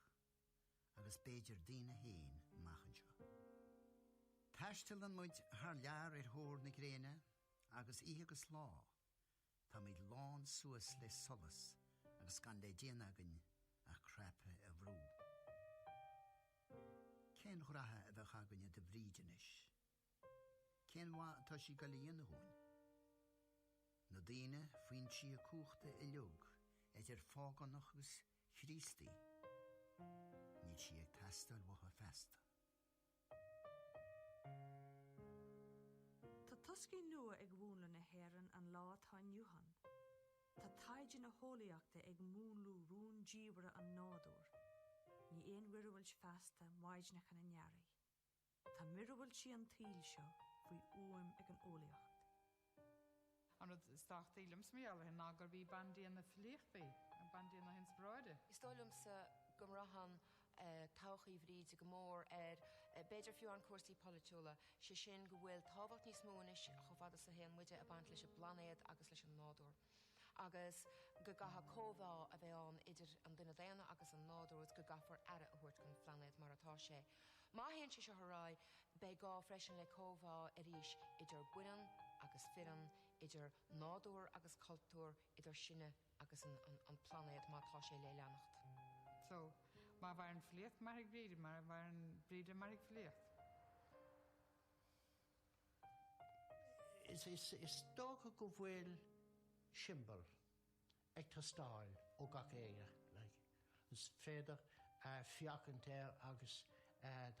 agus b'fhéidir daoine féin amach anseo. Taistealann muid thar lear ar thóir na gréine agus oíche agus lá táimid lán suas le solas agus gan le déanamh againn ach cnaipe a bhrú. Cén ghraithe a bheadh againne do Bhríd anois? Cén mhaith atá sí ag goil a dhéanamh dhúinn? Na daoine, foinsí a cumhachta uilig, idir phágánach agus Chríostaí, níl sí ag teastáil uathu feasta. Tá toscaí nua ag múnlú na hÉireann an lá atá inniu ann. Tá taighde na heolaíochta ag múnlú rúndiamhra an nádúir. Ní aon mhíorúilt feasta maighdeanacha na n-earraí. Tá míorúiltí an tsaoil seo faoi uaim ag an eolaíocht. An rud is tábhachtaí liomsa mar gheall uirthi ná gurb í bandia na filíochta í, bandia na hinspioráide. Is dóigh liomsa go mbraitheann todhchaí Bhríde go mór ar, b'fhéidir fiú amháin cúrsaí polaitiúla, sé sin go bhfuil tábhacht níos mó anois chomh fada is a théann muide ag baint leis an bplainéad agus leis an nádúr agus go gcaithfidh cóimheá a bheith ann idir an duine daonna agus an nádúr agus go gcaithfear aire a thabhairt don phláinéad mar atá sé. Má théann sé seo ar aghaidh, beidh gá freisin le cóimheá arís idir baineann agus fireann, idir nádúr agus cultúr, idir sinne agus an plainéad má tá sé le leanacht. So, má mhaireann filíocht, mairfidh Bríd, má mhaireann Bríd, mairfidh filíocht. Is dócha go bhfuil siombail ag teastáil ó gach éinne, like. Is féidir féachaint air agus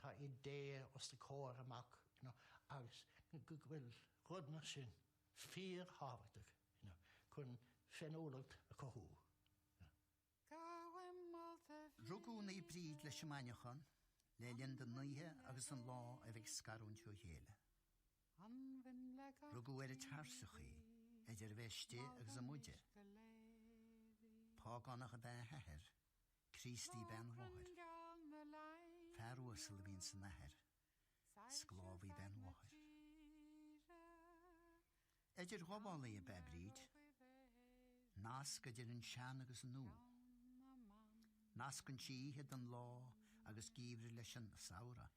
tá idea os do chomhair amach, you know, agus go bhfuil rud mar sin fíorthábhachtach, you know, chun féiniúlacht a chothú. Gabhaim molta Rugadh Naomh Bríd leis an mbainiachán le linn don oíche agus an lá a bheith ag scarúint ó chéile. Rugadh ar an tairseach í, idir a bheith istigh agus amuigh de. Págánach ab ea a hathair, Críostaí ab ea an mháthair. Fear uasal a bhí ins an athair, sclábhaí ab ea an mháthair. Idirghabhálaí ab ea Bríd, nasc idir an sean agus an nua. Nascann sí oíche don lá agus geimhreadh leis an samhradh.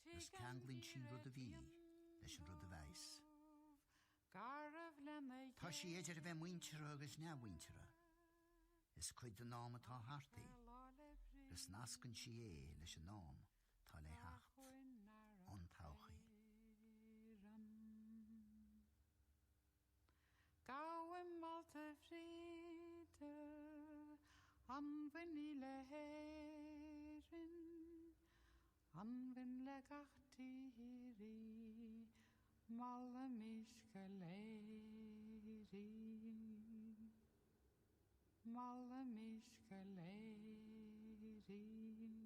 Agus ceanglaíonn sí an rud a bhí leis an rud a bheas. Tá sí idir a bheith muinteartha agus neamh-mhuinteartha. Is cuid den am atá thart í, agus nascann sí é leis an am atá le theacht, an todhchaí. Gabhaim molta Bhríde, an bhinn í le hÉirinn, an bhinn le gach tír í, molaimis go léir í, molaimis go léir í.